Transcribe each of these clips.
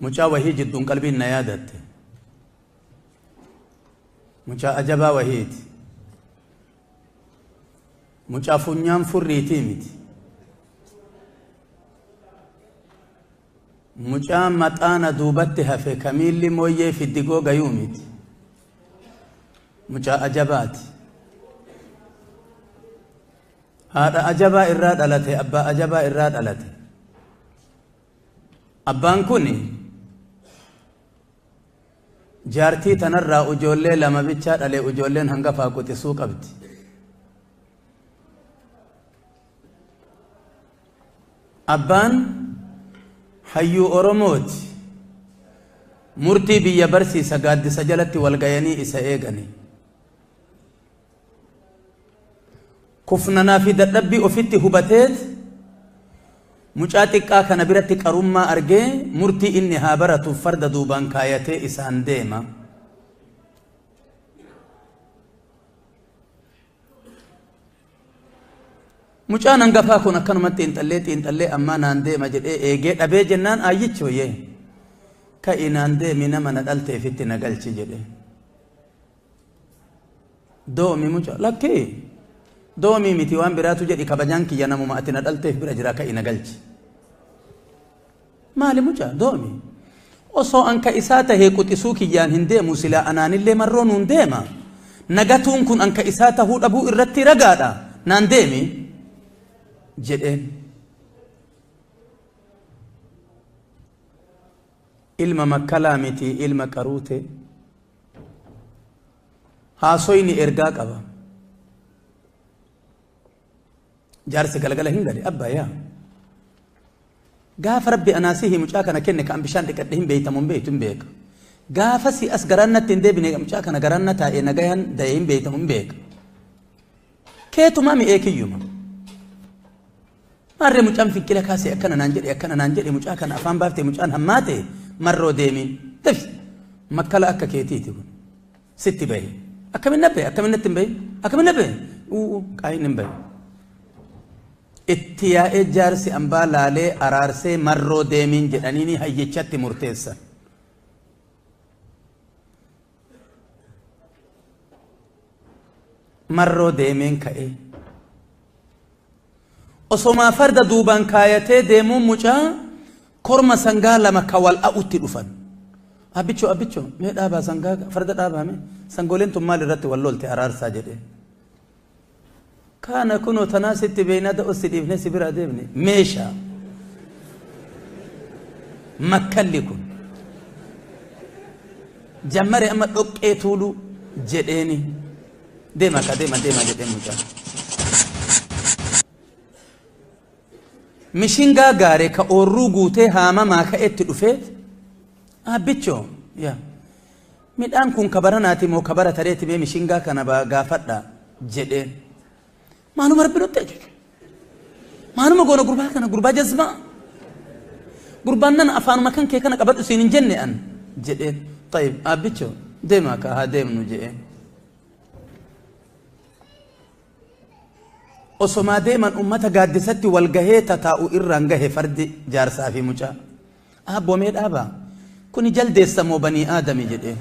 Mucaa wahii jidduun qalbiin na yaadatte. Mucaa ajabaa wahiiti. Mucaa funyaan furriitii miti. Mucaa maxaana duubatti hafe kamiilli mooyyee fiddigoo gayuu miti. Mucaa ajabaati. Haadha ajabaa irraa dhalate, abbaa ajabaa irraa dhalate. Abbaan kun jaartii tanarraa ujoollee lama bichaa dhale, ujoolleen hangafaa quxisuu qabdi. Abbaan hayyuu Oromooti. Murtii biyya barsiisa, gaaddisa jalatti wal gayanii isa eegani. Kufnanaa fi dadhabbii ofitti hubateet mucaa xiqqaa kana biratti qarummaa argee murtii inni haa baratuuf farda duubaan kaayatee isaan deema. Mucaan hangafaa kun akkanumatti xiinxallee xiinxallee ammaa naan deema jedhee eegee dhabee jennaan, aayyichoo yee, ka'i naan deemi, nama na dhalteefitti na galchi jedhee. Doomi mucaa, lakkii doomii miti, waan biraatu jedhi, kabajaan kiyya namuma ati na dhalteef bira jira, ka'i na galchi. Maali mucaa doomi? Osoo an ka isaa tahee quxisuu kiyyaan hin deemu, silaa anaanillee marroo nuun deema. Nagatuun kun an ka isaa tahuu dhabuu irratti ragaadha. Naan deemi jedheen. Ilma makkalaa miti, ilma qaruute. Haasoyni ergaa qaba. Jaarsi galgala hin gale, abbaa yaa. Gaafa rabbi anaa sihi mucaa kana kenne ka an bishaan dhiqadhe hin beeytamu hin beeytu? Hin beeka. Gaafa si as garaan natti hin deebine, mucaa kana garaan na taa'ee nagayaan da'ee hin beeytamu? Hin beeka. Keetumaa mi'ee kiyyuma. Maarree mucaan finqila kaasee akkana naan jedhe, akkana naan jedhe, mucaa kana afaan baaftee mucaan hammaate, marroo deemiin. Dafi makkala akka keetiiti kun. Sitti bahe. Akkamin na bahe? Akkamin natti hin bahin? Akkamin na bahe? Uu qaayin hin bahe. Itti yaa'ee jaarsi ambaa laalee araarsee marroo deemiin jedhaniini hayyichatti murteessan. Marroo deemeen ka'ee. Osomaa farda duubaan kaayatee deemuun mucaa korma sangaa lama ka wal a'utti dhufan. Abbichoo, abbichoo, mee dhaabaa sangaa, farda dhaabaa, mee sangooleen tun maal irratti wal lolte, araarsaa jedhee. Kaana kunoo tanaa sitti beeynaa da'o si dhiifnee si biraa deemne meeshaa. Makkalli kun. Jammare amma dhoqqee tuuluu jedheeni. Deema ka deema deema jedheen mucaan. Mishingaa gaare ka oorruu guutee haamamaa ka'etti dhufeet, abbichoo yaa, midhaan kun ka baranaati moo ka bara tareeti, mee mishingaa kana gaafadha jedheen. Maaluma rabbi nutti ajaju? Maaluma goona gurbaa kana, gurbaa jazbaa? Gurbaan nana afaanuma kan kee kana qabadhu siin hin jenne an jedheen. Tayyib abbichoo, deemaa ka haa deemnu jedheen. Osomaa deeman ummata gaaddisatti wal gahee tataa'u irraan gahe fardi jaarsaa fi mucaa. Aabboo, mee dhaabaa. Kuni jaldeessa moo banii aadami jedheen.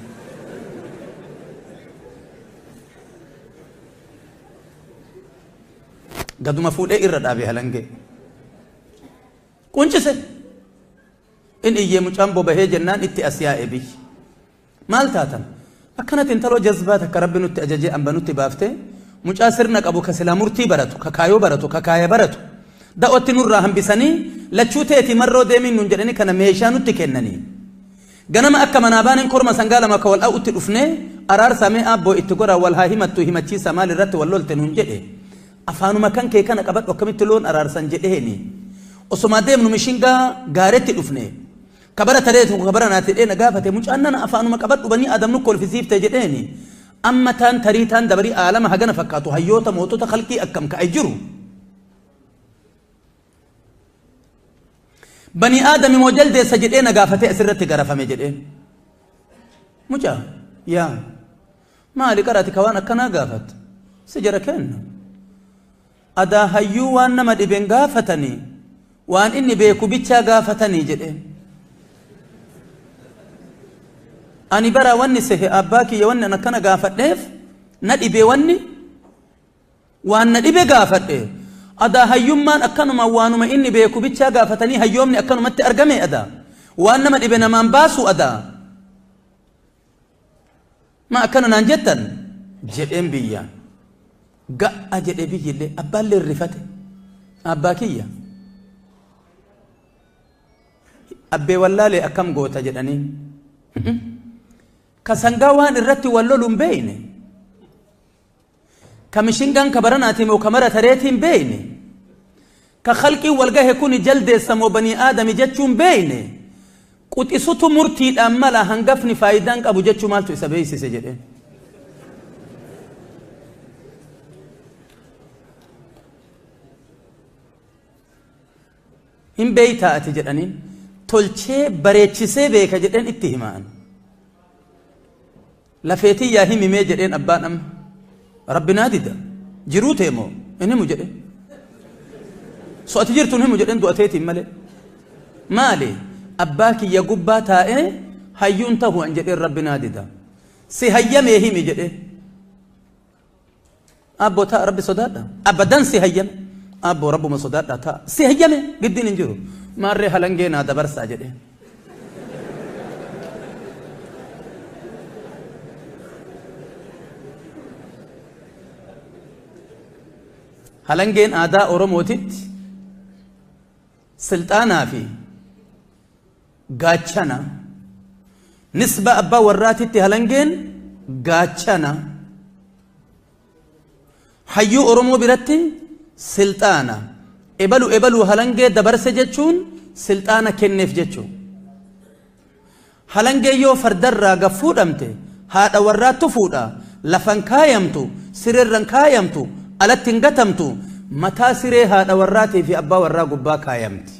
Gaduma fuudhee irra dhaabe halangee. Quncise. In iyyee mucaan bobahee jennaan itti as yaa'e biyyi. Maal taatan? Akkanatti intaloo jazbaa takka rabbi nutti ajajee amba nutti baaftee, mucaa sirna qabu ka silaa murtii baratu, ka kaayoo baratu, ka kaaya baratu da'otti nurraa hambisanii, lachuu teeti marroo deemiin nun jedhanii kana meeshaa nutti kennanii. Ganama akka manaa baaneen korma sangaa lama ka wal a'utti dhufnee, araarsaa mee aabboo itti goraa, wal haa himattu himachiisaa, maal irratti wal lolte nun jedhe. Afaanuma kan kee kana qabadhu akkamitti loon araarsan jedheeni. Osomaa deemnu mishingaa gaaretti dhufne. Kabara taree tokko kabara naati jedhee na gaafate, mucaan nana afaanuma qabadhu banii aadam nu kolfisiifte jedheeni. Amma taan tarii taan dabarii aalama hagana fakkaatu hayyoota mootota kalqii akkam ka'e jiru. Banii aadami moo jaldeessa jedhee na gaafatee asirratti garafame jedheen. Mucaa yaa, maali qaraati ka waan akkanaa gaafatte? Si jara kenna. Adaa hayyuu waan nama dhiben gaafatanii. Waan inni beeku bichaa gaafatanii jedheen. Ani bara wanni sehe abbaa kiyya wanni an akkana gaafadheef na dhibe, wanni waan na dhibe gaafadhe. Adaa hayyummaan akkanuma waanuma inni beeku bichaa gaafatanii hayyoomni akkanumatti argame, adaa waan nama dhibe namaan baasu, adaa ma akkana naan jettan jedheen. Biyya ga'a jedhe, biyyillee abbaallee rifate. Abbaa kiyya abbee wallaalee akkam goota jedhaniin, ka sangaa waan irratti wal lolu hin beeyne, ka mishingaan ka baranaati moo ka mara tareetiin beeyne, ka khalqiin wal gahe kuni jaldeessa moo banii aadami jechuun beeyne, quxisutu murtiidhaan mala, hangafni faayidaan qabu jechuu maaltu isa beeysise jedheen. Hin beeytaa ati jedhaniin. Tolchee bareechisee beeka jedheen itti himaan. Lafeetiyyaa himimee jedheen. Abbaan amma rabbi naa dida jiruu teemoo hin himu jedhe. So ati jirtuun himu jedheen, du'ateetiin malee. Maali abbaa kiyya gubbaa taa'ee hayyuun tahu an jedheen, rabbi naa dida. Si hayyamee himi jedhee. Abboo ta'a, rabbi sodaadha. Abadan si hayyame. Abboo rabbuma sodaadha, ta'a. Si hayyame giddiin hin jiru. Maarree halangee naa dabarsaa jedhee. Halangeen aadaa Oromootitti silxaanaa fi gaachana. Nisba abbaa warraatitti halangeen gaachana. Hayyuu Oromoo biratti silxaana. Ebalu ebaluu halangee dabarse jechuun silxaana kenneef jechuu. Halangee yoo fardarraa gad fuudhamte haadha warraattu fuudha. Lafan kaayamtu, sireerran kaayamtu, alatti hin gatamtu, mataa siree haadha warraatii fi abbaa warraa gubbaa kaayamti.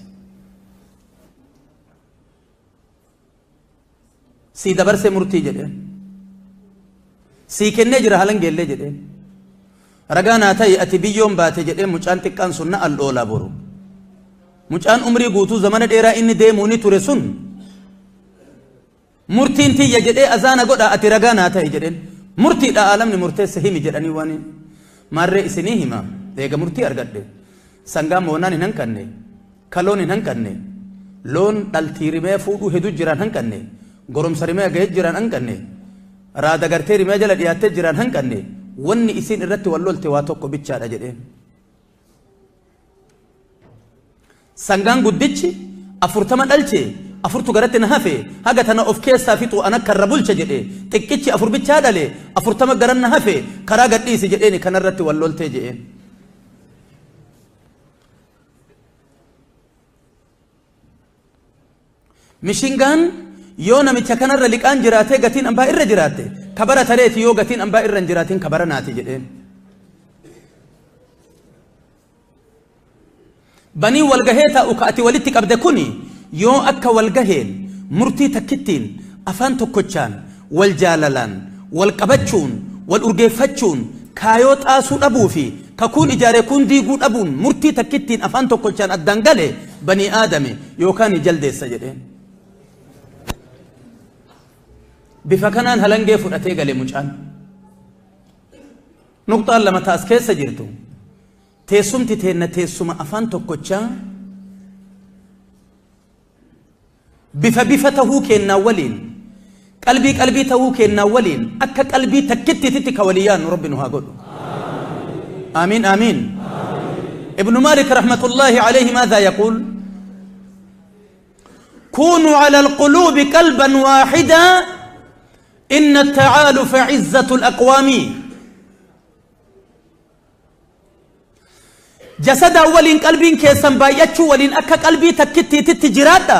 Sii dabarsee murtii jedheen. Sii kennee jira halangeellee jedheen. Ragaa naa ta'i, ati biyyoon baate jedheen. Mucaan xiqqaan sun na al'oolaa boru. Mucaan umrii guutuu zamana dheeraa inni deemuu ni ture sun murtiin tiyya jedhee azaana godha, ati ragaa naa ta'i jedheen. Murtiidha aalamni murteesse himi jedhanii waan maarree isinii hima. Eega murtii argadhe, sangaa moonaan hin hanqanne, kaloon hin hanqanne, loon dhaltii rimee fuudhuu hedduu jiraan hanqanne, goromsa rimee gahee jiraan hanqanne, raada gartee rimee jala dhiyaattee jiraan hanqanne. Wanni isiin irratti wal lolte waa tokko bichaadha jedheen. Sangaan guddichi 40 dhalche, afurtu garatti na hafe, haga tana of keessaa fixu an akka irra bulcha jedhe. Xiqqichi afur bichaa dhale, 40 garan na hafe, karaa gadhiisi jedheeni, kanarratti wal loltee jedheen. Mishingaan yoo namicha kanarra liqaan jiraatee gatiin ambaa irra jiraatte kabara tareeti, yoo gatiin ambaa irra hin jiraatin kabara naati jedheen. Banii walgahee taa'u ka ati walitti qabde kuni yoo akka walgaheen murtii takkittiin afaan tokkochaan wal jaalalaan wal qabachuun wal urgeeffachuun kaayoo xaasuu dhabuu fi kakuun ijaare kun diiguu dhabuun murtii takkittiin afaan tokkochaan addaan gale banii aadame yookaan jaldeessa jedheen. Bifa kanaan halangee fudhatee gale mucaan. Nuqxaan lama taas keessa jirtu. Teessumti teenna teessuma afaan tokkochaa bifa bifa tahuu kennaa waliin, qalbii qalbii tahuu kennaa waliin, akka qalbii takkittiititti ka walii yaannu rabbi nu haa godhu. آمين آمين. ابن مالك رحمة الله عليه ماذا يقول؟ كونوا على القلوب قلبا واحدا إن التعالف عزة الأقوام. Jasada waliin qalbiin keessan baay'achuu waliin akka qalbii takkittiititti jiraadha.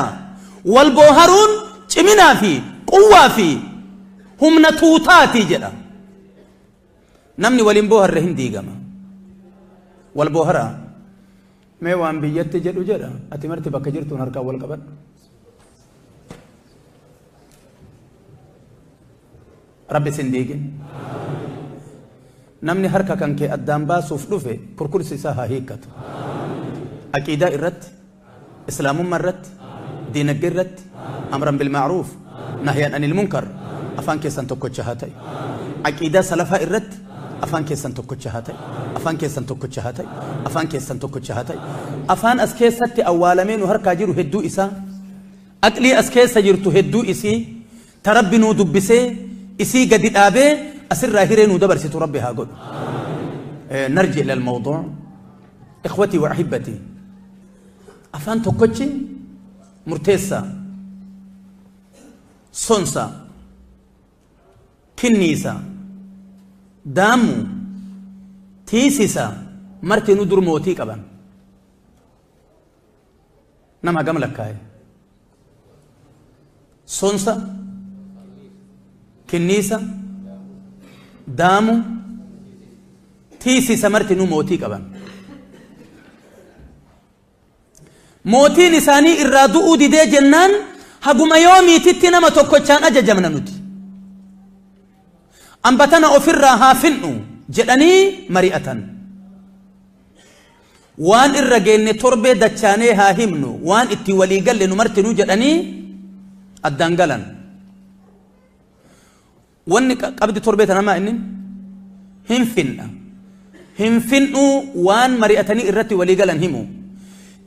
Wal booharuun ciminaa fi quwwaa fi humna tuutaati jedha. Namni waliin booharre hin diigama. Wal booharaa. Mee waan biyyatti jedhu jedha, ati marti bakka jirtuun harkaan wal qabadhu. Rabbi sin diigin. Namni harka kan kee addaan baasuuf dhufe kurkursi isaa haa hiikkatu. Aqiidaa irratti, Islaamummaa irratti, diinagdee irratti, amran bilma'ruuf, nahyan anil munkar, afaan keessan tokkocha haa ta'e. Aqiidaa salafaa irratti afaan keessan tokkocha haa ta'e. Afaan keessan tokkocha haa ta'e. Afaan keessan tokkocha haa ta'e. Afaan as keessatti awwaalamee nu harkaa jiru hedduu isaa, aqlii as keessa jirtu hedduu isii, ta Rabbi nuu dubbisee isii gadi dhaabee asirraa hiree nuu dabarsitu Rabbi haa godhu. Narji ila almawduu ikhwatii wa ahibbatii. Afaan tokkochi murteessaa, sonsa, kinniisa, daamu, tiisisa martinuu dur mootii qaban. Nama hagam lakkaa'e? Sonsa, kinniisa, daamu, tiisisa martinuu mootii qaban. Mootiin isaanii irraa du'uu didee jennaan haguma yoomiititti nama tokkochaan ajajamna nuti. Amba tana ofirraa haa fin'u jedhanii mari'atan. Waan irra geenne torbee dachaanee haa himnu, waan itti walii galle nu martinuu jedhanii addaan galan. Wanni qabdi torbee tana maa inni hin finna. Hin fin'uu waan mari'atanii irratti walii galan himu.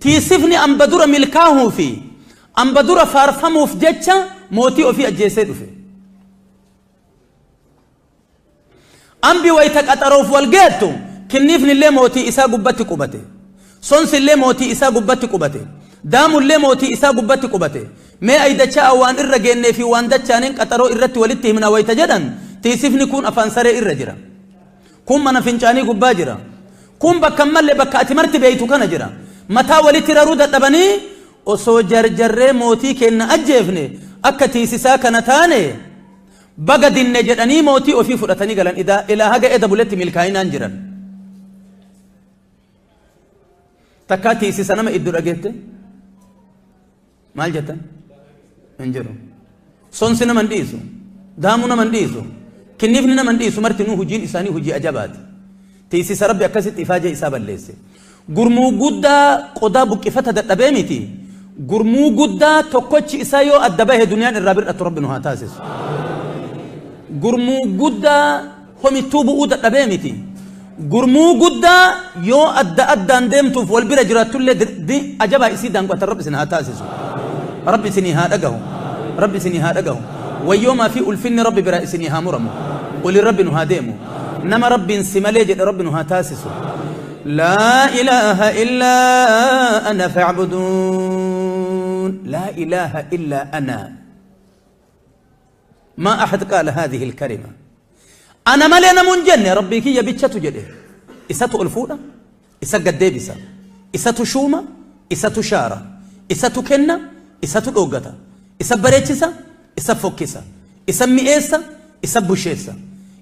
Tiisifni amba dura milkaahuu fi amba dura faarfamuuf jecha mootii ofii ajjeesee dhufe. Ambi wayta qaxaroof wal geettu kinniifnillee mootii isaa gubbatti qubate. Sonsillee mootii isaa gubbatti qubate. Daamullee mootii isaa gubbatti qubate. Mee aydachaa waan irra geennee fi waan dachaaniin qaxaroo irratti walitti himna wayta jedhan tiisifni kun afaan saree irra jira. Kun mana fincaanii gubbaa jira. Kun bakka malle bakka ati marti beeytu kana jira. Mataa walitti raruu dadhabanii osoo jarjarree mootii kenna ajjeefne akka tiisisaa kana taane baga dinne jedhanii mootii ofii fudhatanii galan. Ilaa haga eda buletti milkaa'inaan jiran. Takkaa tiisisa nama iddu dhageette? Maal jettan? Hin jiru. Sonsi nama hin dhiisu. Daamuu nama hin dhiisu. Kinniifni nama hin dhiisu. Martinuu hojiin isaanii hojii ajabaati. Tiisisa Rabbi akkasitti ifaajee isaa balleesse. Gurmuu guddaa qodaa buqqifata dadhabee miti. Gurmuu guddaa tokkochi isaa yoo adda bahe duniyaan irraa bir'attu Rabbi nu haa taasisu. Gurmuu guddaa homittuu bu'uu dadhabee miti. Gurmuu guddaa yoo adda addaan deemtuuf wal bira jiraattullee ajabaa isii daanqatan Rabbi isin haa taasisu. Rabbi isinii haa dhagahu. Rabbi isinii haa dhagahu. Wayyoomaa fi ulfinni Rabbi biraa isinii haa muramu. Olin Rabbi nu haa deemu. Nama Rabbiin si malee jedhe Rabbi nu haa taasisu. لا إله إلا أنا فاعبدون. لا إله إلا أنا. ما أحد قال هذه الكلمة. أنا مالي أنا من جنة ربي كي يبتشتو جده. إساتو ألفونا، إسا قديبسا، إساتو شومة، إساتو شارة، إساتو كنة، إساتو الأوغتا، إسا بريتشسا، إسا فوكسا، إسا مئيسا، إسا بوشيسا،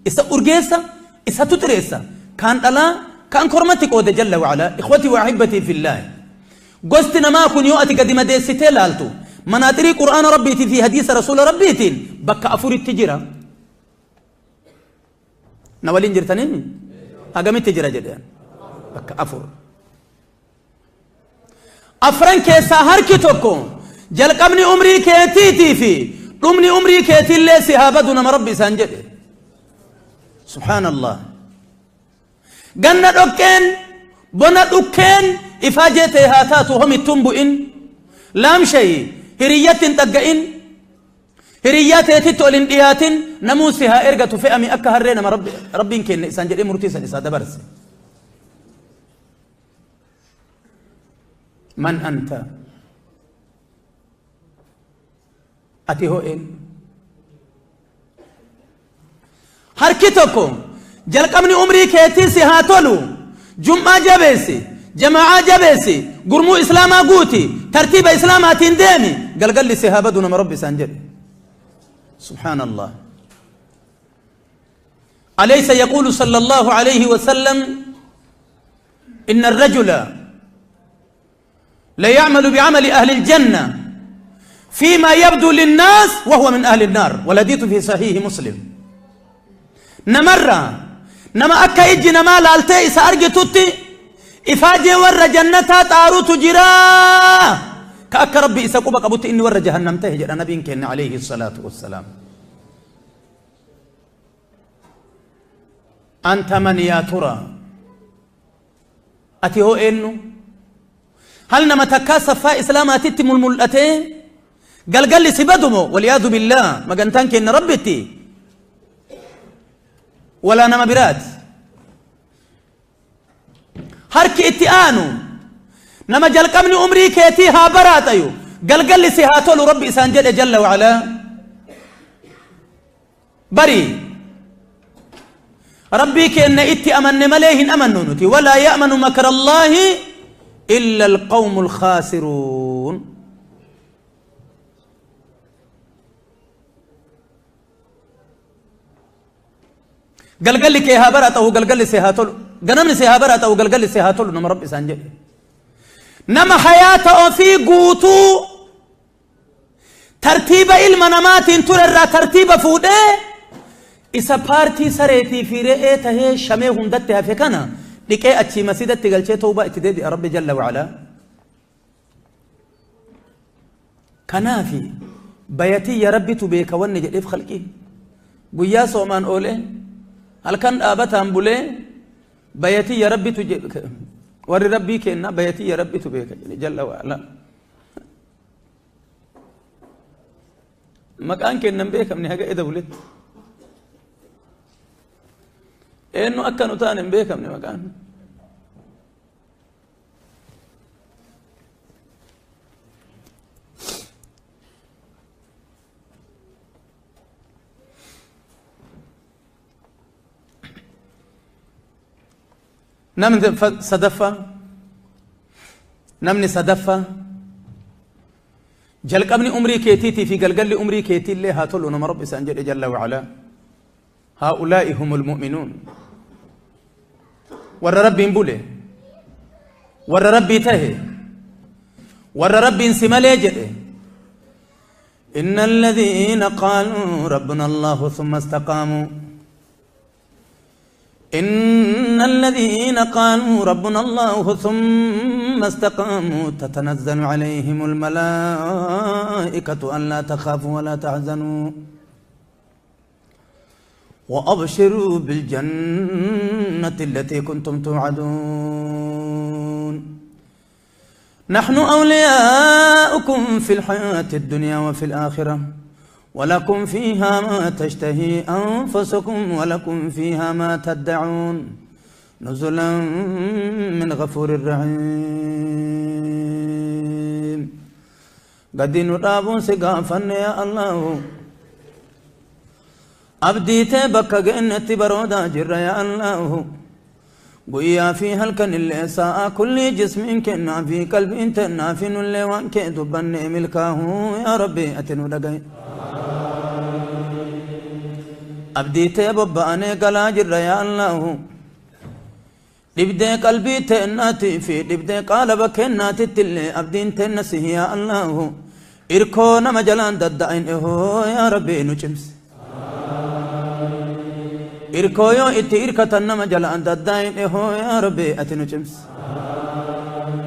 إسا أرجيسا، إساتو تريسا. كان الله كان كرمتك قود جل وعلا. إخوتي وأحبتي في الله، قستنا ما كن يؤتي قدم ديستي لالتو مناطري قرآن ربيتي في حديث رسول ربيتي بك أفور التجرة نوالين جرتنين أقام التجرة جدا بك أفور أفرن كيسا هركتكم جل قبني أمري كيتيتي في أمني أمري كيتي اللي سهابدنا ما ربي سانجد. سبحان الله. Ganna dhokkeen bona dhukkeen ifaajee ta'e haa taatu homittuun bu'in laamshayi hiriyyatti hin xagga'in hiriyyaa teetitti ol hin dhiyaatin namuu si haa ergatu fe'ami akka harree nama rabbiin kenne isaan jedhee murtii san isaa dabarse. Man anta? Ati hoo eenyu? Harki tokko jalqabni umrii keetii si haa tolu, jum'aa jabeessi, jamaa'aa jabeessi, gurmuu islaamaa guuti, tartiiba islaamaatiin deemi, galgalli si haa badu nama rabbi isaan jedhe. Subhaanallah. أليس يقول صلى الله عليه وسلم إن الرجل لا يعمل بعمل أهل الجنة فيما يبدو للناس وهو من أهل النار، والحديث في صحيح مسلم. نمرة نما أكا إجي نما لالتي إسا أرجي توتي إفاجي ور جنتا تارو تجرا Akka Rabbi isa quba qabutti inni warra jahannam tahe jedha nabiin keenya alayhi salaatu wassalaam. Anta man yaa tura, ati hoo eenyu? Hal nama takkaa saffaa islaamaatitti mulmul'atee galgalli si badumo? Waliyaadu billaah, magantaan keenya Rabbitti walaa nama biraati. Harki itti aanu nama jalqabni umrii keetii haa baraaxayu, galgalli si haa tolu Rabbi isaan jedhe jalla wacalaa. Bari Rabbii keenna itti amanne malee hin amannu nuti. Walaa ya'manu makra Allaahi illa alqawmu alkhaasiruun. Galgalli kee haa bara ta'u, galgalli si haa tolu, ganamni si haa bara ta'u, galgalli si haa tolu nama Rabbi isaan jedhe, nama hayaata ofii guutuu tartiiba ilma namaatiin ture irraa tartiiba fuudhee isa paartii sareetii fi re'ee tahee shamee hundatti hafe kana dhiqee achii masjidatti galchee tawbaa itti deebi'a Rabbi jalla wa'alaa. Kanaafi bayatiyya Rabbitu beeka wanni jedheef khalqiin guyyaa soomaan oolee halkan dhaabataan bulee bayatiyya Rabbitu, warri Rabbii kenna bayatiyya Rabbitu beeka jedhe jalla wa'alaa. Maqaan kennan beekamne haga eda buletti. Eenyu akka nu taane hin beekamne maqaan. Namni sadaffaa, namni sadaffaa, jalqabni umrii keetiitii fi galgalli umrii keetiillee haa tolu nama Rabbi isaan jedhe jalla wa'alaa. Haa'ulaa'i humul mu'minuun. Warra Rabbiin bule, warra Rabbii tahe, warra Rabbiin si malee jedhe. إن الذين قالوا ربنا الله ثم استقاموا، إن الذين قالوا ربنا الله ثم استقاموا تتنزل عليهم الملائكة أن لا تخافوا ولا تحزنوا وأبشروا بالجنة التي كنتم توعدون. نحن أولياؤكم في الحياة الدنيا وفي الآخرة ولكم فيها ما تشتهي أنفسكم ولكم فيها ما تدعون نزلا من غفور رحيم. قد نرابون سقافا يا الله، أبديت بك جنة برودا جر يا الله. Guyyaa fi halkan illee sa'a kulli jismiin kennaa fi qalbiin tennaa fi nullee waan kee dubbanne milkaa'uu yaa Rabbi ati nu dhagaye. Abdii tee bobba'anee galaa jirra yaa Allahu. Dhibdee qalbii teennaatii fi dhibdee qaalaba kennaatitti illee abdiin teenna sihi yaa Allahu. Irkoo nama jalaan dadda'in ehoo yaa Rabbi nu cimsi. Irkoo yoo itti irkatan nama jalaan dadda'in ehoo yaa Rabbi ati nu cimsi.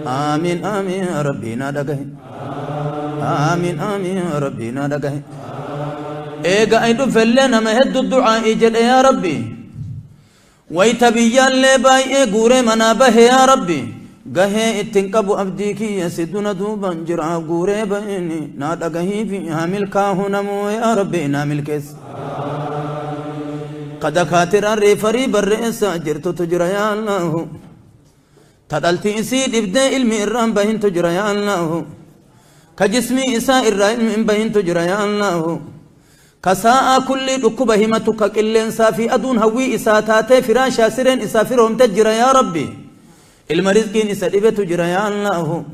Amiin amiin Rabbi na dhagahe. Amiin amiin Rabbi na dhagahe. Eega ay dhufellee nama hedduu du'aa'ii jedhe yaa Rabbi. Wayta biyyaallee baay'ee guuree manaa bahe yaa Rabbi. Gahee ittiin qabu abdii kiyya si duna duuban jira guuree bahini naa dhagahii fi haa milkaahu namuu yaa Rabbi naa milkeessa. Kadakaatiraan reefarii barreessaa jirtutu jira yaa Allahu. Tadhalti isii dhibdee ilmi irraan bahintu jira yaa Allahu. Ka jismii isaa irraa ilmi hin bahintu jira yaa Allahu. Ka sa'a kulli dhukkuba himatu, ka qilleensaa fi aduun hawwii isaa taatee firaashaa sireen isaa firoomte jira yaa Rabbi. Ilma rizqiin isa dhibetu jira yaa Allahu.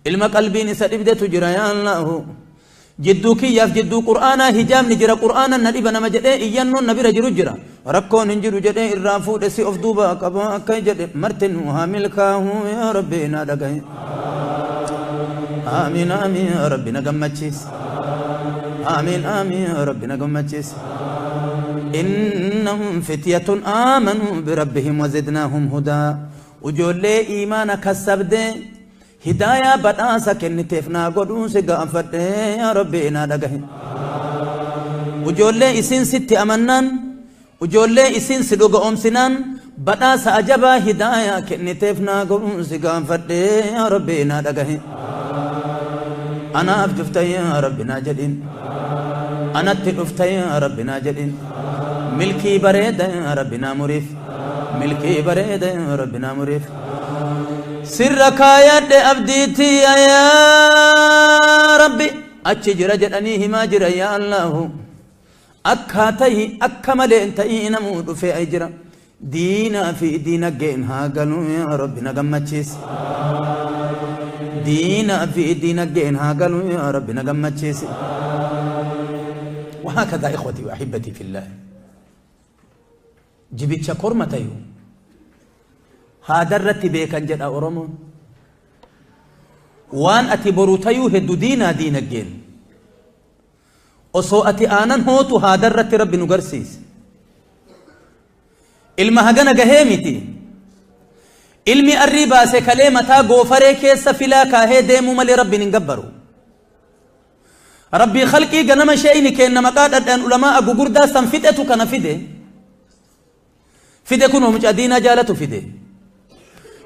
Ilma qalbiin isa dhibdetu jira yaa Allahu. Jidduu kiyyaaf jidduu Qur'aanaa hijaabni jira, Qur'aana na dhiba nama jedhee iyyannoon na bira jiru jira. Rakkoon hin jiru jedhee irraa fuudhe si of duuba qaba akka jedhe marti nu haa milkaahu yaa Rabbi na dhagahe. Amiin amiin yaa Rabbi na gammachiisi. Amiin amiin yaa Rabbi na gammachiisi. إنهم فتية آمنوا بربهم وزدناهم هدى. Ujoollee iimaana kassabde Hidaayaa badhaasa kenniteef naa godhuu si gaafadhe yaa Rabbi naa dhagahe. Ijoollee isin sitti amannaan, ijoollee isin si dhuga oomsinaan, badhaasa ajabaa hidaayaa kenniteef naa godhuu si gaafadhe yaa Rabbi naa dhagahe. Anaaf dhufta yaa Rabbi naa jedhin, anatti dhufta yaa Rabbi naa jedhin. Milkii bareeda yaa Rabbi naa muriif, milkii bareeda yaa Rabbi naa muriif. Sirra kaayadhe abdiitii yaa Rabbi, achi jira jedhanii himaa jira. Yaa Allahu, akka tahi akka malee hin ta'ii namuu dhufee ay jira. Diinaa fi diinaggeen haa galuu yaa Rabbi na gammachiisi. Diinaa fi diinaggeen haa galuu yaa Rabbi na gammachiisi. وهكذا إخوتي وأحبتي في الله، jibicha korma tayu haadarratti beekan jedha Oromoon. Waan ati boru tayuu heddu diinaa diinaggeen osoo ati aanan hootu haadarratti Rabbi nu garsiise. Ilma hagana gahee miti, ilmi arrii baase kalee mataa goofaree keessa filaa kaahee deemuu malee Rabbiin hin gabbaru. Rabbii khalqii ganama sheeyni kenna maqaa dhadhaan ulamaa gugurdaa san fixetu kana fide. Fide kunoo mucaa diinaa jaalatu fide.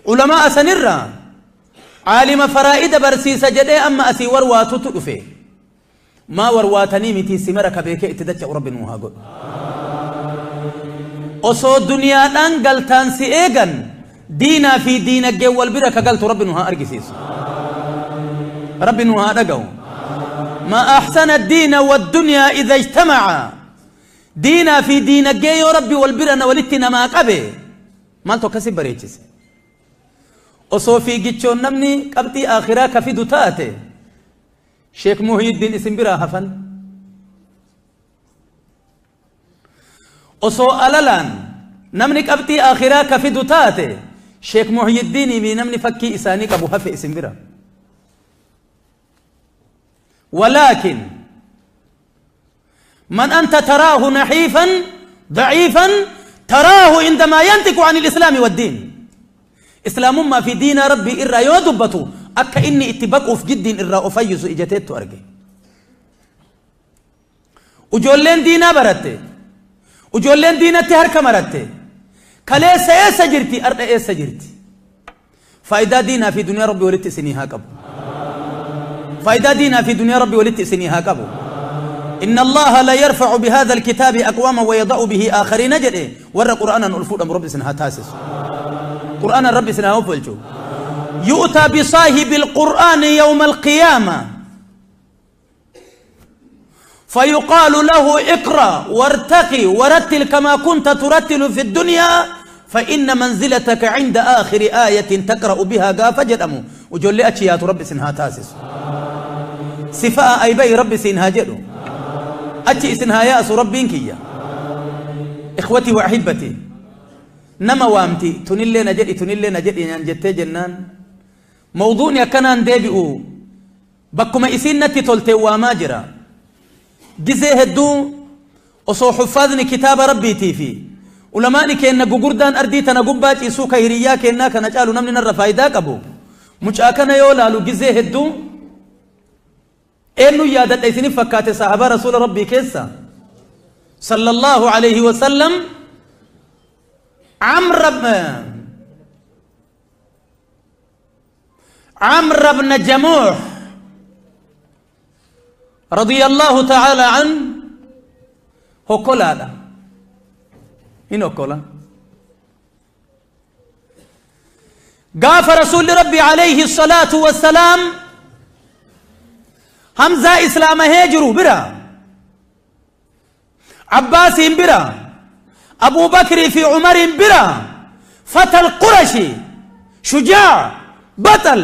Ulamaa sanirraa caalima faraa'ida barsiisa jedhee amma asii warwaatutu dhufe. Maa warwaatanii miti, simara ka beekee itti dacha'u Rabbi nuu haa godhu. Osoo duniyaadhaan galtaan si eegan, diinaa fi diinaggeen wal bira ka galtu Rabbi nu haa argisiisu, Rabbi nu haa dhaga'u. ما أحسن الدين والدنيا إذا اجتمعا. Diinaa fi diinaggee yoo Rabbi wal bira na walitti namaa qabe maaltu akkasi bareechise? Osoo fiigichoon namni qabxii akhiraa ka fidu taate, Sheek Muhyiddin isin biraa hafan. Osoo alalaan namni qabxii akhiraa ka fidu taate, Sheek Muhyiddinii fi namni fakkii isaanii qabu hafe isin bira. ولكن من أنت تراه نحيفا ضعيفا تراه عندما ينطق عن الإسلام والدين. إسلام ما في دين ربي إرى يودبته أكا إني اتبقوا في جد إرى أفيس إجتيت أرجي. Ujoolleen diinaa baratte, ujoolleen diinatti harka maratte kaleessa eessa jirti? Ardha eessa jirti? Faayidaa diinaa fi duniyaa Rabbi walitti isinii haa qabu. Faayidaa diinaa fi duniyaa Rabbi walitti isinii haa qabu. إن الله لا يرفع بهذا الكتاب أقواما ويضع به آخرين jedhe. Warra قرآنا الفود ربي سنها تاسس قرآن ربي سنها فلجو. يؤتى بصاحب القرآن يوم القيامة فيقال له: اقرأ وارتقي ورتل كما كنت ترتل في الدنيا، فإن منزلتك عند آخر آية تقرأ بها. Gaafa jedhamu ujoollee achi ربي سنها تاسس سفاء أي بي ربي سنها jedhu achi isin haa yaasu Rabbiin kiyya. إخوتي وأحبتي، nama waamti tunillee na jedhi, tunillee na jedhi naan jettee jennaan, mawduuni akkanaan deebi'u bakkuma isiin natti tolte waamaa jira. Gizee hedduu osoo xuffaadni kitaaba Rabbiitii fi ulamaani keenna gugurdaan ardii tana gubbaa ciisuu ka hiriyyaa keennaa kana caalu namni narra faayidaa qabu, mucaa kana yoo laalu gizee hedduu eenyu yaadadha isinif fakkaate? Sahabaa rasuula Rabbii keessa صلى الله عليه وسلم عمرو بن جموح رضي الله تعالى عنه. Hokkolaadha hin hokkola. Gaafa rasuulli Rabbi عليه الصلاة والسلام Hamzaa islaamahee jiru bira, Abbaasiin bira, Abu Bakrii fi Umariin bira, فتى القرشي، شجاع، بطل،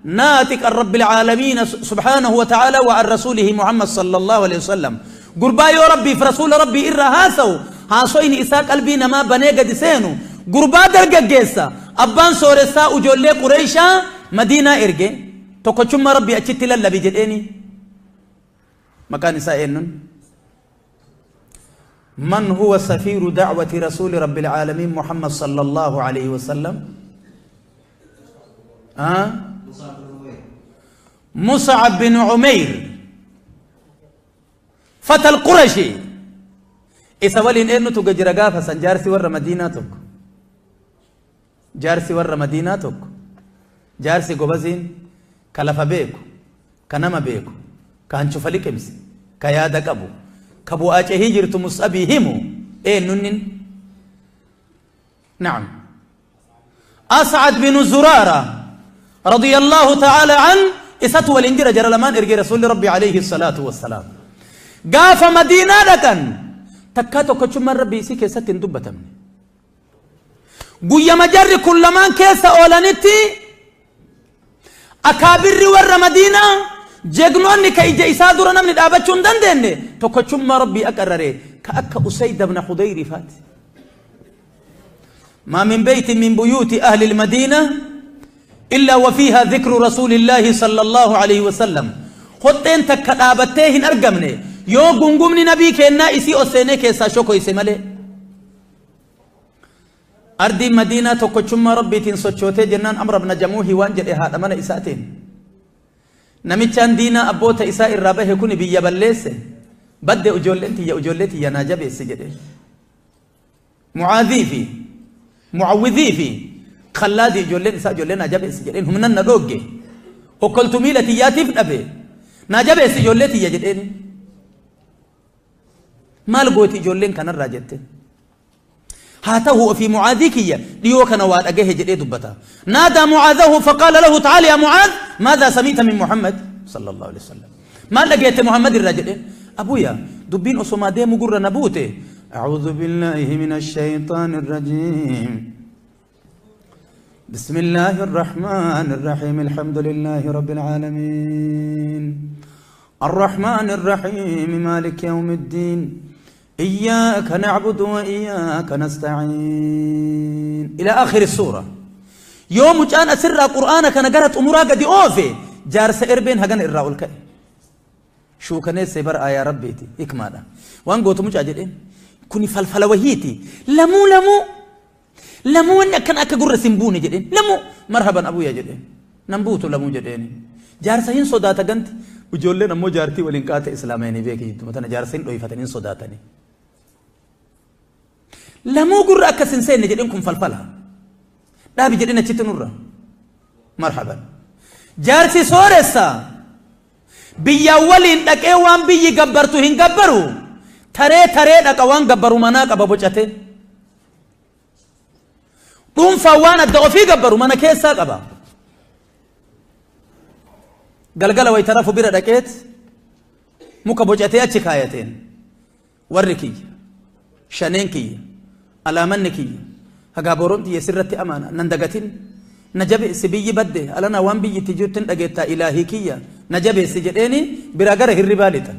ناطق رب العالمين سبحانه وتعالى وعن رسوله محمد صلى الله عليه وسلم. Gurbaa yoo Rabbii fi rasuula Rabbii irra haasawu haasoyni isaa qalbii namaa banee gadi seenu, gurbaa dargaggeessa abbaan sooressaa ujoollee Qureeshaa Madiinaa erge, tokkochummaa Rabbii achitti lallabi jedheeni. Maqaan isaa eenyuun? من هو سفير دعوة رسول رب العالمين محمد صلى الله عليه وسلم؟ آه؟ Mus'ab bin Umayr fatal Qurashi isa waliin eenyutu jira gaafa san? Jaarsi warra Madiinaa tokko, jaarsi warra Madiinaa tokko, jaarsi gobaziin ka lafa beeku, ka nama beeku, ka hancufa liqimse, ka yaada qabu, ka bu'aa cehii jirtu Mus'abii himu eenyunnin? نعم، أسعد بن زرارة رضي الله تعالى عنه إسات والإنجيل جرى لمان إرجي رسول ربي عليه الصلاة والسلام. قاف مدينة لكن تكاتو كتشم ربي سيكي ستين دبتم قويا مجر كل مان كيسا أولانتي أكابر ور مدينة جگنوني كإجا إسادورنا من الآباتشون دندن تكتشم ربي أكرري كأك أسيد بن حضير فات. ما من بيت من بيوت أهل المدينة إلا وفيها ذكر رسول الله صلى الله عليه وسلم. خطين تكتابتهن أرقمني يو قنقمني نبي كينا إسي أسيني كيسا شوكو إسي مالي أردي مدينة تكتشم ربي تنسوچوتي جنان أمر ابن جموهي وانجل إهاد أمان إساتين نميتشان دينا أبوتا إساء الرابه يكوني بيابليسي بدي أجولنتي يا أجولتي يا ناجبي سجده معاذي في معوذي في خلادي جولين إساء جولين ناجبي سجدين هم نن ندوجي وكلت ميلتي ياتي في أبي ناجبي سجولتي يا جدين مال قوتي جولين كان الراجت هاته في معاذك ليو كان واد أجه جدي دبتا. نادى معاذه فقال له تعال يا معاذ ماذا سميت من محمد صلى الله عليه وسلم؟ ما لقيت محمد الراجل؟ أبويا دبين أسوما دي مجر نبوته. أعوذ بالله من الشيطان الرجيم، بسم الله الرحمن الرحيم، الحمد لله رب العالمين، الرحمن الرحيم، مالك يوم الدين، إياك نعبد وإياك نستعين، إلى آخر السورة. يوم كان أسر قرآن كان قرأت أمورا قد أوفي جارس إربين هجن إراء الكأ شو كان سبر آية ربيتي إكمالا وان قوت مجاجدين كوني فلفل وهيتي لمو لمو لمو إن كان أكجر سنبوني جدين لمو مرحبا أبويا جدين نبوتو لمو جدين جارسين صداتا جنت وجولنا مو جارتي ولينكات إسلامين بيكي مثلا جارسين لو يفتنين صداتني لمو جر أكسنسين جدينكم فلفلها لا بجدنا تشتنورا مرحبا جارسي سورسا بيا ولين دك ايوان بيي جبرتو هن جبرو تري تري دك اوان جبرو مناك ابو بوچته قوم فوان الدغفي جبرو منا كيسا قبا قلقله ويترفو بيرا دكيت muka bocatee achi kaayateen warri kiyya shaneen kiyya alaamanni kiyya hagaa booroon tiyya sirratti amaana nan dagatin na jabeessi biyyi badde alana waan biyyi itti jirtin dhageettaa ilaahii kiyya na jabeessi jedheeni biraa gara hirribaa lixa.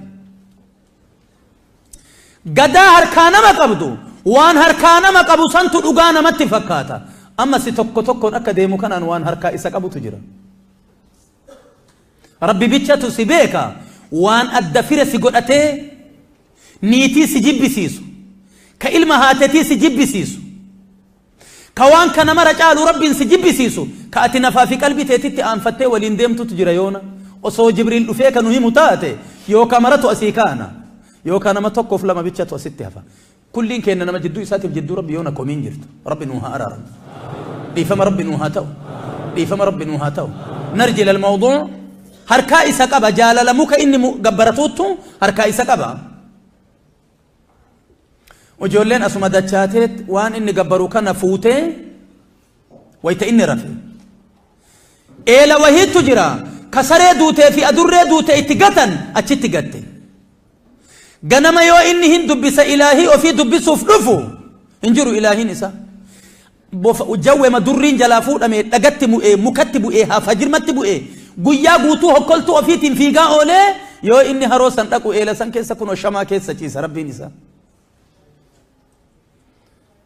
Gadaa harkaa nama qabdu waan harkaa nama qabu santu dhugaa namatti fakkaata. Amma si tokko tokkoon akka deemu kanaan waan harkaa isa qabutu jira. Rabbi bichatu si beeka waan adda fira si godhatee niitii si jibbisiisu ka ilma haatetii si jibbisiisu ka waan kana mara caalu rabbiin si jibbisiisu ka ati nafaa fi qalbii teetitti aanfattee waliin deemtutu jira yoona osoo Jibriil dhufee ka nu himu taate yookaan maratu asii kaana yookaan nama tokkoof lama bichatu asitti hafa. Kulliin keenya nama jidduu isaatiif jidduu rabbi yoona komiin jirtu rabbi nuu haa araaramu dhiifama rabbi nuu haa ta'u dhiifama rabbi nuu haa ta'u. Narji ilal mawduu harkaa isa qaba jaalala muka inni gabbaratuuttu harkaa isa qaba. Ijoolleen asuma dachaateet waan inni gabbaru kana fuutee wayita inni rafe. Eela wahiitu jira ka saree duutee fi adurree duutee itti gatan achitti gatte. Ganama yoo inni hin dubbisa ilaahii ofii dubbisuuf dhufu hin jiru ilaahiin isa. Jawweema durriin jalaa fuudhame dhagatti bu'ee mukatti bu'ee haafajirmatti bu'ee guyyaa guutuu hokkoltuu ofiitiin fiigaa oolee yoo inni haroo san dhaqu eela san keessa kunoo shamaa keessa ciisa rabbiin isaa.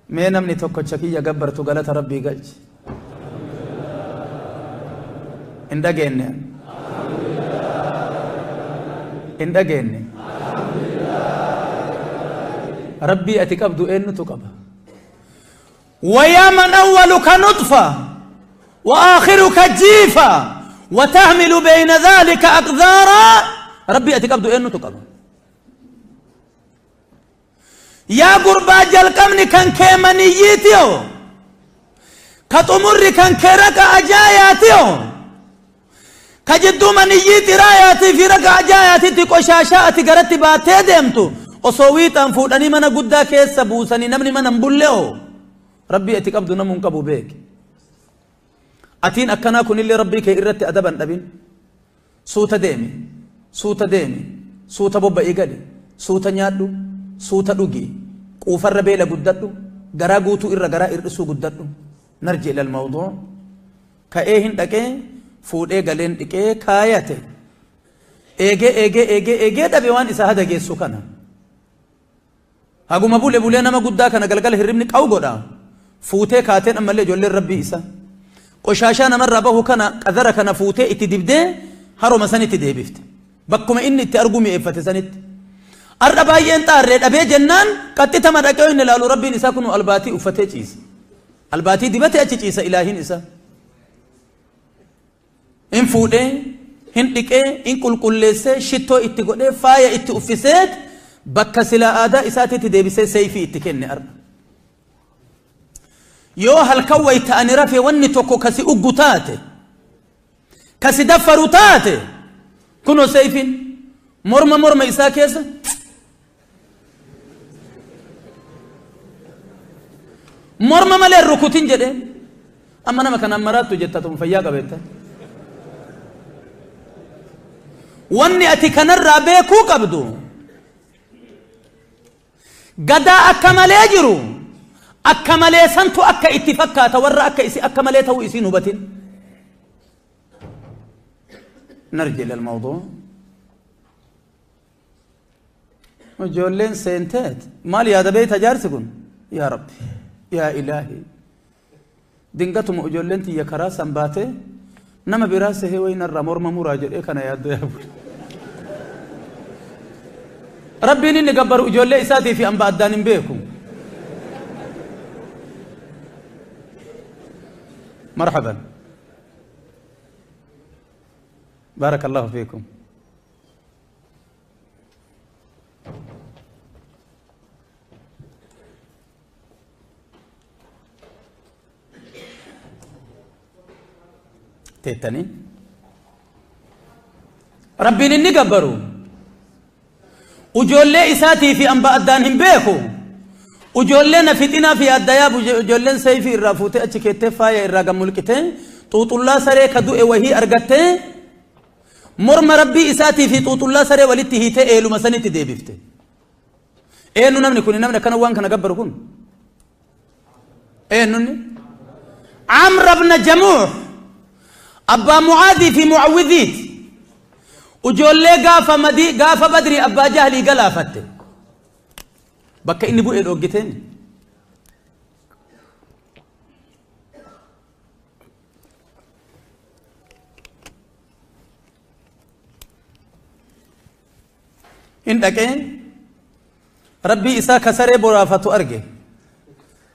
Mee namni tokkocha kiyya gabbartu galata rabbii galchi. Hin dhageenye. Hin dhageenye. Rabbii ati qabdu eenyutu qaba? ويا من أولك نطفة وآخرك جيفة وتحمل بين ذلك أقذارا ربي أتي قبض إنه تقبض يا قربا جلقمني كان كيمانيتيو كتمر كان كرك أجاياتيو كجدو منيتي راياتي في رك أجاياتي تقشاشا أتي باتي ديمتو وصويت أنفودني من قدا كيس بوسني نمني من نبلو ربي أتي قبض نمون قبو بيك أتين أكنا كن اللي ربي كي إرت أدبا أبين سوتا ديمي سوتا ديمي سوتا بوبا إيقالي سوتا نيادو سوتا دوغي قوفر بيلا قددو غرا قوتو إرى غرا إرسو قددو نرجع إلى الموضوع كأيهن دكي فود إيقالين دكي كاياتي إيجي إيجي إيجي إيجي دبيوان إسا هذا جيسو كان هاقو مبولي بولي نما قدا كان قلقل هرمنك أو قدا فوتي كاتين أما اللي جولي ربي إسا قشاشا نمر ربه كان قذر كان فوتي اتدبده هرو مساني تدبفت بكما إني تأرجو مئفة سنت الربايين تارد أبي جنان قد تمرقوا إن لالو ربي نسا كنوا الباتي أفتي چيز الباتي دبتي أچي چيز إلهي نسا إن فوتي إن ديكي إن كل كل شتو اتقودي فايا اتوفيسيت بكا سلا آدا إساتي تدبسي سيفي اتكن أرب yoo halkan wayta ani rafe wanni tokko kasi uggu taate kasi daffaru taate kunoo seeyfin morma morma isaa keessa morma malee rukutin jedheen amma nama kanaan maraattu jetta tun fayyaa qabeetta wanni ati kanarraa beekuu qabdu gadaa akka malee jiru akka malee santu akka itti fakkaata warra akka isi akka malee ta'uu isiin hubatin نرجع إلى الموضوع ijoolleen seenteet maal yaada beeyta jaarsi kun yaa rabbi yaa ilaahi dingatuma ijoolleen tiyya karaa san baatee nama biraa sehee waynarraa morma muraa jedhee kana yaadda yaa bule rabbiin inni gabbaru ijoollee isaatii fi amba addaan hin beeku مرحبا بارك الله فيكم تيتني ربي نني قبروا وجولي إساتي في أنباء الدانهم بيكو وجولنا فتنا في الدياب وجولنا سيفي الرافوتي أتشكيتي فايا الرقم ملكتين توت الله سري كدوء وهي أرقتي مرم ربي إساتي في توت الله سري ولتي هيتي إيلو مسنتي ديبفتي إينو نمني كوني نمني كانوا وان كان قبروا كون إينو عمرو بن جموح أبا معاذي في معوذيت وجولي قافة مدي قافة بدري أبا جهلي قلافتي bakka inni bu'ee dhooggiteen hin dhaqee rabbii isaa kasaree boraafatu arge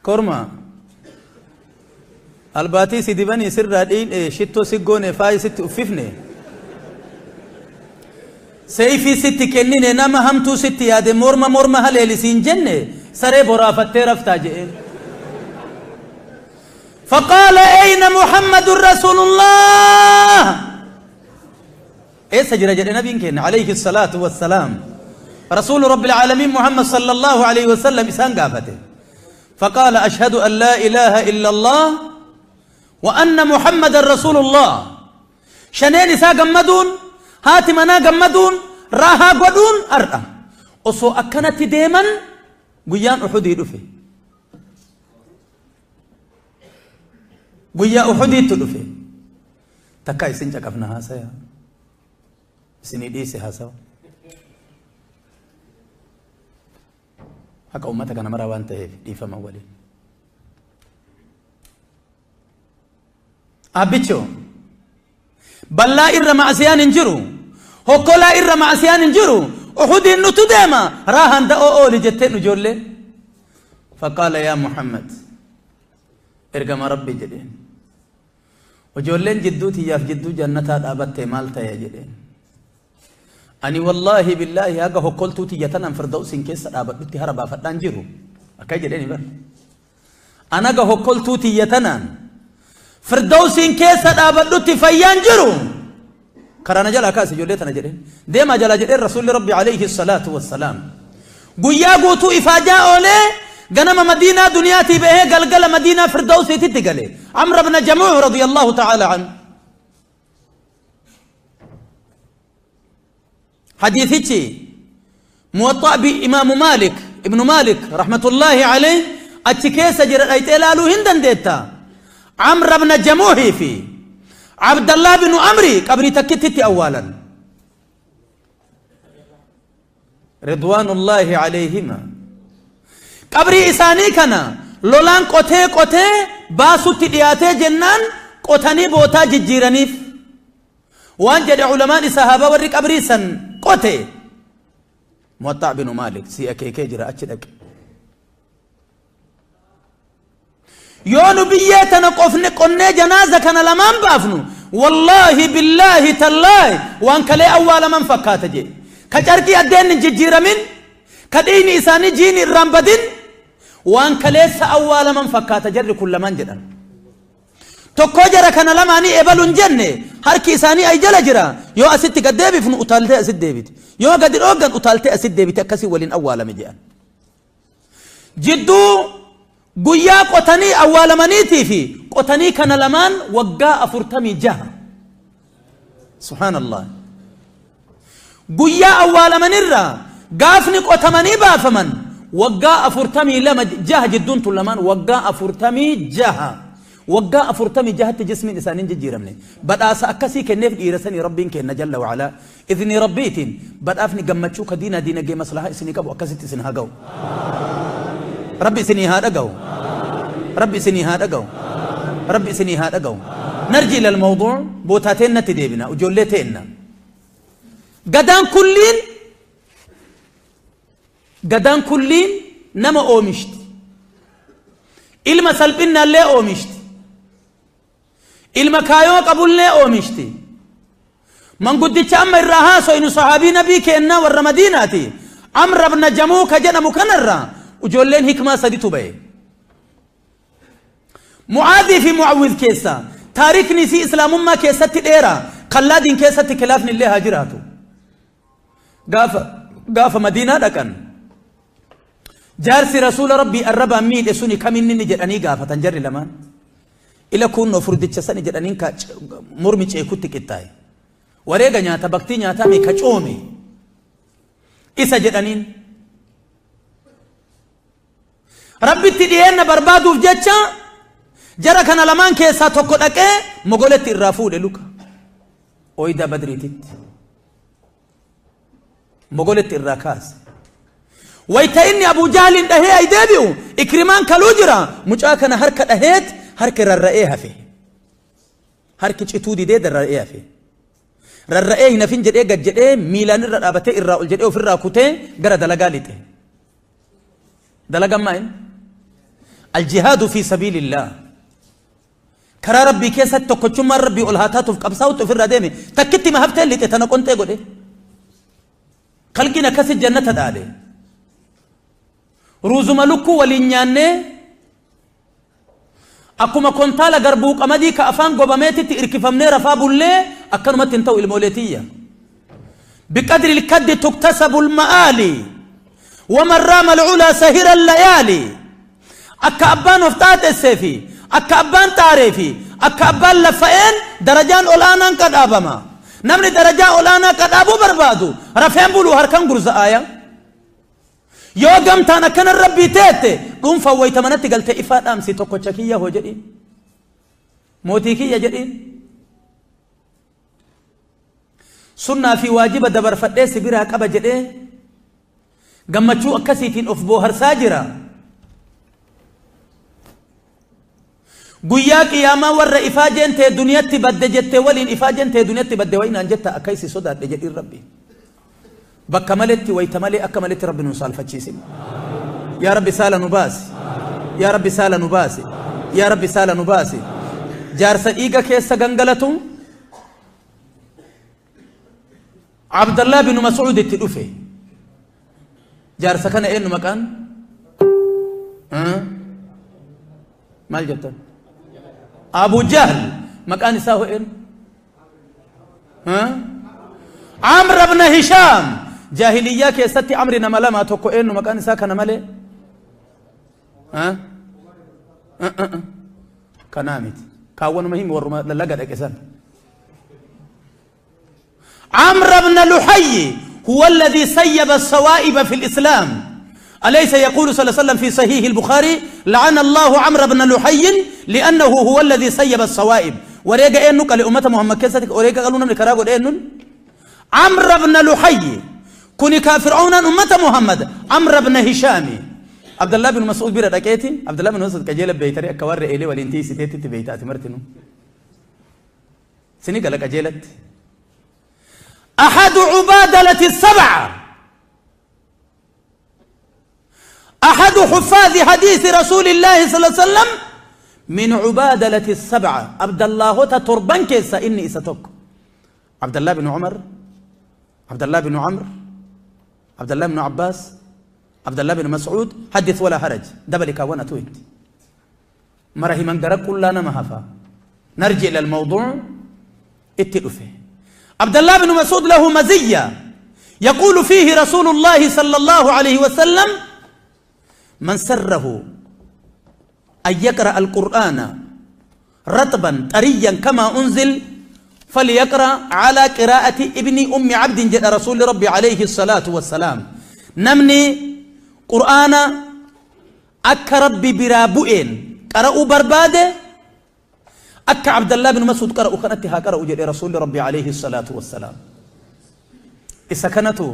korma albaatii si dibanii sirraa dhiine shittoo si goone faayi sitti uffifne سيفي ستي كنينه نما همتو ستي ياده مورما مورما هليل سين جنة سري برافتي رفتا جئين فقال أين محمد رسول الله إيه سجر جل نبي كن عليه الصلاة والسلام رسول رب العالمين محمد صلى الله عليه وسلم إسان قافته فقال أشهد أن لا إله إلا الله وأن محمد رسول الله شنين إسا قمدون هاتي منا قمدون راها قدون أرأى أصو أكنت ديما قيان أحدي دفي قيا أحدي تدفي تكاي سنجا كفنا هاسا سني ديسي هاسا حقا أمتك أنا مرة وانت دي فما ولي أبيتشو بلا إر معسيان انجرو هكولا إر معسيان انجرو أحد النتو ديما راهن دا أو لجتين جولي فقال يا محمد ارقم ربي جدين Ijoolleen jidduu tiyyaaf jidduu jannataa dhaabatte maal ta'e jedheen. Ani wallaahi billaahi haga hokkoltuu tiyya tanaan firdawsiin keessa dhaabadhutti hara baafadhaan jiru. Akka jedheeni bar. An haga hokkoltuu tiyya tanaan firdawsiin keessa dhaabadhutti fayyaan jiru. Karaa na jalaa kaase ijoollee tana jedheen. Deemaa jalaa jedheen Rasuulli Rabbi alayhi salaatu wassalaam. Guyyaa guutuu ifaajaa oolee ganama Madiinaa duniyaatii bahee galgala Madiinaa firdawsiititti gale. Amr ibn Jamuuh radiyallahu ta'ala anhu. Hadiithichi Muwaxxaa bi Imaamu Maalik Ibnu Maalik rahmatullaahi alayh achi keessa jira, dhayxee laaluu hin dandeetta. Amr ibn Jamuuhii fi Abdallah binu Amri qabrii takkittitti awwaalan. Ridwaanullaahi alayhima. Qabrii isaanii kana lolaan qotee qotee baasutti dhiyaatee jennaan qotanii bootaa jijjiiraniif. Waan jedhe ulamaan sahaabaa warri qabrii san qote, Muwaxxaa binu Maalik si akeekee jira, achi dhaqe. Yoo nu biyyee tana qofne qonnee janaaza kana lamaan baafnu, wallaahi billaahi tallaahi waan kalee awwaalaman fakkaata jedhe. Ka carqii addeen hin jijjiiramin, ka dhiigni isaanii jiini irraan badin, waan kaleessa awwaalaman fakkaata jarri kun lamaan jedhan. Tokkoo jara kana lamaanii ebalu hin jenne, harki isaanii ay jala jira, yoo asitti gad deebifnu utaaltee asitti deebiti, yoo gadi dhooggan utaaltee asitti deebiti, akkasii waliin awwaalame jedhan. Jidduu guyyaa qotanii awwaalamaniitii fi qotanii kana lamaan waggaa 46. Subhaanallah. Guyyaa awwaalamanirraa gaafni qotamanii baafaman waggaa 42 jaha, jidduun tun lamaan waggaa 46. Waggaa 46tti jismiin isaanii hin jijjiiramne. Badhaasa akkasii kenneef dhiira sanii Rabbiin kenna jalla wa'alaa. Idni Rabbiitiin badhaafni gammachuu ka diinaa diinagdee maslahaa isinii qabu akkasitti isin haa ga'u. Rabbi isinii haa dhaga'u. Rabbi isinii haa dhaga'u. Rabbi isinii haa dhaga'u. Narji ilal mawduu bootaa teennatti deebina, ijoollee teenna. Gadaan kulliin nama oomishti. Ilma salphinnaallee oomishti. Ilma kaayoo qabullee oomishti. Manguddicha amma irraa haasoynu sahaabii nabii keennaa warra Madiinaati. Amr ibn Jamuu ka jedhamu kanarraa ijoolleen hikmaa saditu ba'e. Mu'aadii fi Mu'awwiz keessa taarikni isii islaamummaa keessatti dheeraa, kallaadiin keessatti kilaafni illee haa jiraatu. Gaafa Madiinaa dhaqan jaarsi rasuula Rabbii arrabaan miidhe suni kaminni ni jedhanii gaafatan jarri lamaan. Ila kunnoo furdicha sani jedhaniin, ka mormi ceekutti qixxaa'e. Wareega nyaata baktii nyaataa mee ka coome isa jedhaniin. Rabbitti dhiyeenna barbaaduuf jecha jara kana lamaan keessaa tokko dhaqee mogoletti irraa fuudhe luka. Ooydaa Badriititti. Mogoletti irraa kaase. Wayta inni Abuu Jahliin dhahee ay deebi'u Ikrimaan kaluu jira, mucaa kana harka dhaheet harki rarra'ee hafe. Harki cituu didee rarra'ee hafe. Rarra'ee hin hafin jedhee gad jedhee miilaan irra dhaabatee irraa ol jedhee ofirraa kutee gara dalagaa lixe. Dalagaan maal? Aljihaadu fi sabiilillah. Karaa Rabbii keessatti tokkochummaan Rabbii ol haa taatuuf qabsaa'utti ofirraa deeme, takkitti ma haftee lixe tana qonxee godhe. Kalqiin akkasi jannata dhaale. Ruuzuma lukkuu waliin nyaannee akkuma kontaala garbuu qamadii ka afaan gobameetitti irkifamnee rafaa bullee akkanumatti hin ta'u, ilmoolee tiyya. بقدر الكد تكتسب المآلي ومن رام العلا سهر الليالي. Akka abbaan of xaaxessee fi akka abbaan xaaree fi akka abbaan laffa'een darajaan ol'aanaan qadhaabama. Namni darajaa ol'aanaa qadhaabuu barbaadu rafeen bulu, harkan gurza'aaya. Yoo gamtaan akkana Rabbii teette dhuunfaan wayita manatti galtee ifaa dhaamsi, tokkocha kiyya hoo jedhiin. Mootii kiyya jedhiin. Sunnaa fi waajiba dabarfadhee si biraa qaba jedhee gammachuu akkasiitiin of booharsaa jira. Guyyaa qiyaamaa warra ifaajeen tee duniyatti badde jettee waliin ifaajeen tee duniyatti badde wayinaan jetta, akka isi sodaadhe jedhiin Rabbi. Bakka maletti wayta malee akka maletti Rabbi nun saalfachiisin. Yaa Rabbi, saala nu baasi. Yaa Rabbi, saala nu baasi. Yaa Rabbi, saala nu baasi. Jaarsa dhiiga keessa gangalatu Abdallah bin Mas'ud itti dhufe. Jaarsa kana eenyu maqaan? Maal jettan? Abu Jahl. Maqaan isaa hoo eenyu? Amr ibn Hisham. Jaahiliyyaa keessatti amri nama lama tokko eenyu maqaan isaa kana malee? Kanaa miti. Kaawwanuma himi warruma laga dhaqe san. عمرو بن لحي هو الذي سيب السوائب في الإسلام. أليس يقول صلى الله عليه وسلم في صحيح البخاري لعن الله عمرو بن لحي لأنه هو الذي سيب السوائب. وريقا إيه نقل لأمة محمد كيستك وريقا قالوا نملك راقوا إيه نن عمرو بن لحي كوني كافرعون أمة محمد عمرو بن هشام. عبد الله بن مسعود بيرا دكيتي عبد الله بن مسعود كجيل بيتري كوار إلي ولينتي ستيتي بيتاتي مرتنو سني قالك أجيلت. أحد عبادلة السبعة، أحد حفاظ حديث رسول الله صلى الله عليه وسلم من عبادلة السبعة. عبد الله تتربان كيسا إني إساتوك. عبد الله بن عمر، عبد الله بن عمرو، عبد الله بن عباس، عبد الله بن مسعود. حدث ولا حرج. دبلك وانا تويت مرهي من قرق كلنا مهفا. نرجع إلى الموضوع اتلفه. عبد الله بن مسعود له مزية يقول فيه رسول الله صلى الله عليه وسلم من سره أن يقرأ القرآن رطبا طريا كما أنزل فليقرأ على قراءة ابن أم عبد جد رسول ربي عليه الصلاة والسلام. نمني قرآن أك ربي برابؤين قرأوا برباده أك عبد الله بن مسعود قرأوا كانتها قرأوا جد رسول ربي عليه الصلاة والسلام. إسكنته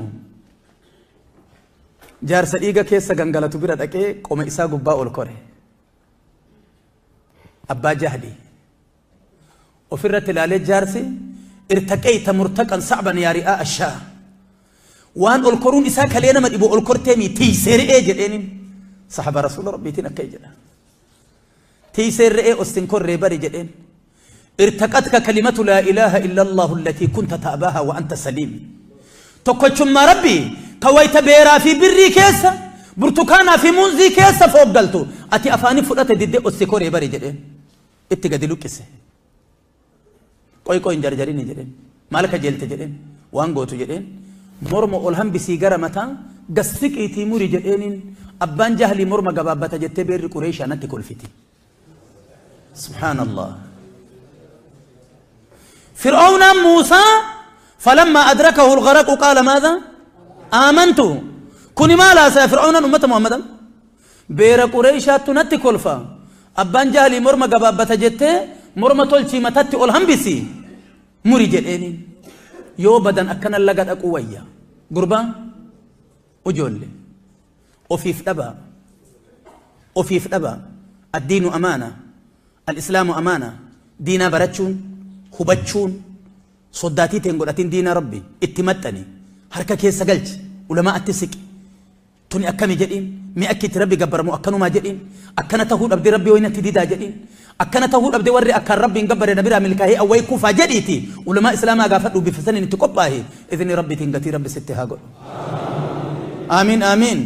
jaarsa dhiiga keessa gangalatu bira dhaqee qoma isaa gubbaa ol kore. Abbaa Jahli ofirratti ilaalee jaarsi irtaqeeyta murtaqan sa'ban yaa ri'aa ashaa waan ol koruun isaa kalee nama dhibu ol korteemii tiisee re'ee jedheenin sahaba rasuula rabbiitiin akka jedha tiisee re'ee ostin korree bari jedheen irtaqatka kalimatu laa ilaaha illa allahu allatii kunta ta'baaha wa anta saliim. Tokkochummaa rabbii kawayta beeraa fi birrii keessa burtukaanaa fi muuzii keessa fooggaltu ati afaanii fudhate diddee ossi koree bari jedheen itti gadi luqqise. Qoy qoy hin jarjarini jedheen maal kajeelte jedheen waan gootu jedheen morma ol hambisii gara mataa gassiqiitii muri jedheeniin abbaan jahlii morma gabaabbata jettee beerri Qureeshaa natti kolfiti. Subhaanallah. Fir'aawna Muusaa فلما أدركه الغرق قال ماذا؟ آمنت. كوني ما لا فرعون أمة محمد بير قريشة تنتي كلفة أبان جهلي مرمى قبابة جتة مرمى تلشي متتي أولهم بسي مري جليني يو بدن أكن اللقد أقوية قربا أجول أفيف أبا أفيف أبا. الدين أمانة، الإسلام أمانة. دينا برتشون هبتشون صداتي تنقلتين دين ربي اتمتني حركة كيس قلت ولما أتسك توني أكمي جدين مي أكيد ربي قبر مو أكنو ما جدين أكنا تهود أبدي ربي وين تديدا جدين أكنا تهود أبدي وري أكن ربي نقبر نبيرا ملكاه أو يكوفا جديتي ولما إسلام أقافت بفسن تقباه إذن ربي تنقتي ربي ستها قل. آمين آمين.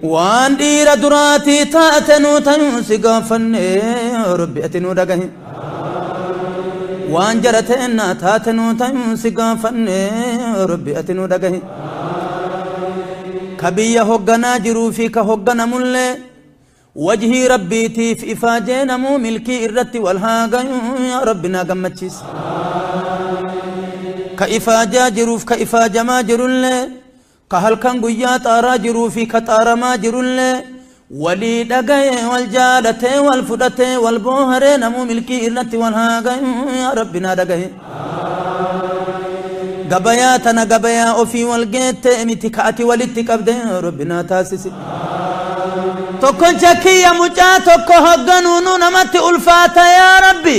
وان دير دراتي تأتنو تنسي قافني ربي أتنو دقه وان جرتنا تاتنو تنسي قافني ربي أتنو دقه كبيه هقنا جرو فيك هقنا ملي وجهي ربي تيف إفاجينا مو ملكي إرتي والهاقا يا ربنا قمتشيس كإفاجا جروف كإفاجا ما جرولي كهل كان قيا تارا جروفي كتارا ما جرولي ولي دقاي والجالة والفدة والبوهر نمو ملكي إرتي والهاقا يا ربنا دقاي قبياتنا قبيا أوفي والقيت امتكاتي ولتك أبدي ربنا تاسسي tokko jakkiya mucaa tokko hogganuunu namatti ulfaata yaa rabbi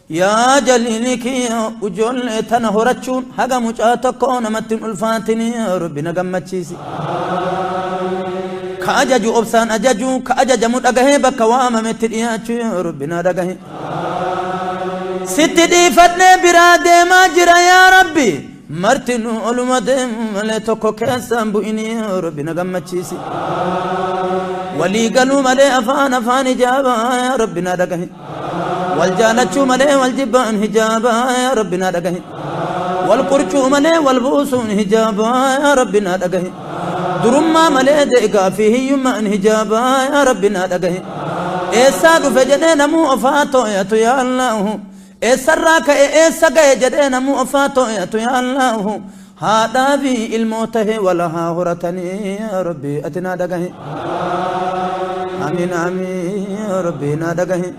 yaa jaliili kiyya ijoollee tana horachuun haga mucaa tokko namatti hin ulfaatini yaa rabbi na gammachiisi. Ka ajaju obsaan ajaju ka ajajamu dhagahee bakka waamametti dhiyaachuu yaa rabbi na dhagahe. Sitti dhiifadhee biraa deemaa jira yaa Rabbi. Marti nu oluma deemu malee tokko keessaan bu'inii yaa Rabbi na gammachiisi. Walii galuu malee afaan afaan hijaabaa yaa Rabbi na dhagahi. Wal jaalachuu malee wal jibbaan hijaabaa yaa Rabbi na dhagahi. Wal qurcuu malee wal buusuun hijaabaa yaa Rabbi na dhagahi. Durummaa malee deegaa fi hiyyummaan hijaabaa yaa Rabbi na dhagahi. Eessaa dhufe jedhee namuu ofaa too'atu yaa Allahu. Eessarraa ka'e eessa ga'e jedhee namuu ofaa too'atu yaa Allahu. Haadhaa fi ilmoo tahe wal haa horatanii yaa Rabbi ati naa dhagahi. Amiin amiin yaa Rabbi naa dhagahi.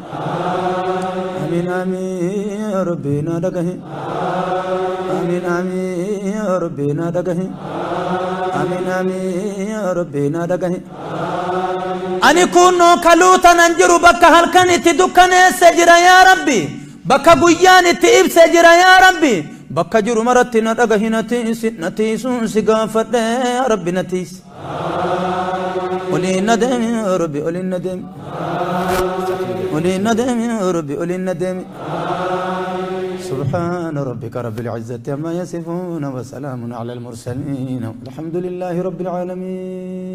Amiin amiin yaa Rabbi naa dhagahi. Amiin amiin yaa Rabbi naa dhagahi. Amiin amiin yaa Rabbi naa dhagahi. Ani kunoo kaluu tanan jiru bakka halkan itti dukkaneesse jira yaa Rabbi. Bakka guyyaan itti ibse jira yaa Rabbi. Bakka jiru maratti na dhagahi na tiisi na tiisuun si gaafadhe yaa Rabbi na tiisi. Oliin na deemi yaa Rabbi oliin na deemi. Oliin na deemi yaa Rabbi oliin na deemi. سبحان ربك رب العزة عما يصفون وسلام على المرسلين والحمد لله رب العالمين.